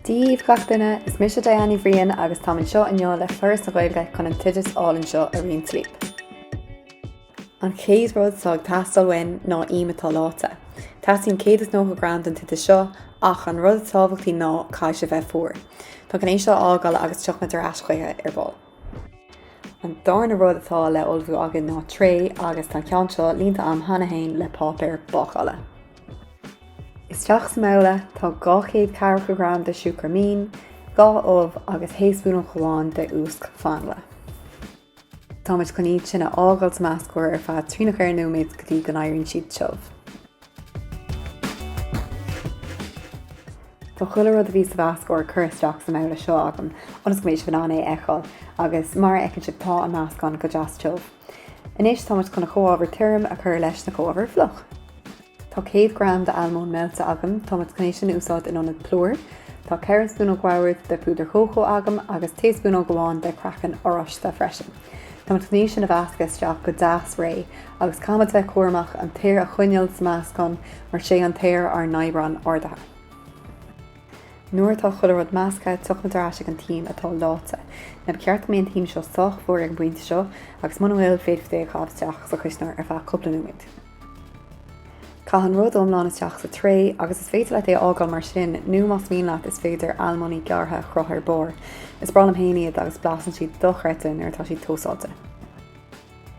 Dia daoibh gach duine, is mise Diane Ní Bhriain agus táim anseo inniu le Foras na Gaeilge chun an t-oideas álainn seo a roinnt libh. An chéad rud atá ag teastáil uainn ná im atá leáite. Teastaíonn 190 gram don t-oideas seo ach an rud is tábhachtaí ná caithfidh sé bheith fuar. Tá chun é seo a fhágáil agus tiocfaimid ar ais chuige ar ball. An darna rud atá le ullmhú againn ná tray agus tá an ceann seo líonta a'm cheana féin le páipéar bácála. Isteach sa mbabhla tá 200 ceathracha gram de siúcra mín, 2 ubh agus thaespúnóg amháin de úsc fanaile. Táimid chun iad sin a fhágáil sa meascóir ar feadh 3 nó 4 nóiméad go dtí go n-éiríonn siad tiubh. Tá chuile rud a bhí sa mheascóir curtha isteach sa mbabhla seo agam ionas go mbeidh sibh in ann é a fheiceáil agus mar a fheiceann sibh tá an meascán go deas tiubh. Anois táimid chun an chomhábhar tirim a chur leis na comhábhair fliuch. Tá 100 gram de almóinn meilte agam, táimid chun é sin a úsáid in ionad plúir. Tá 4 spúnóg bhoird de phúdar cócó agam agus taespúnóg amháin de craiceann oráiste freisin. Táimid chun é sin a mheascadh isteach go deas réidh agus caithfimid bheith cúramach an t-aer a choinneáil sa meascán mar sé an t-aer ár n-oibreán ardaithe. Nuair atá chuile rud measctha, tiocfaimid ar ais ag an t-im atá leáite. Now ba cheart go mbeidh an t-im seo sách fuar ag an bpointe seo agus muna bhfuil, féadfaidh tú é a chaitheamh isteach sa chuisneoir ar feadh cúpla nóiméad. Caith an rud iomlán isteach sa tray agus is féidir leat é a fhágáil mar sin nó más mian leat is féidir almóinní gearrtha a chrochadh ar barr. Is breá liom féin iad agus blasann siad dochreidte nuair atá siad tósáilte.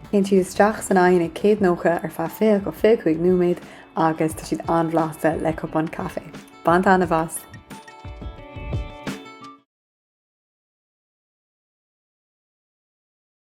Téann siad isteach san oigheann ag 190 ar feadh 20 go 25 nóiméad agus tá siad an-bhlasta le cupán caife. Bain taitneamh as!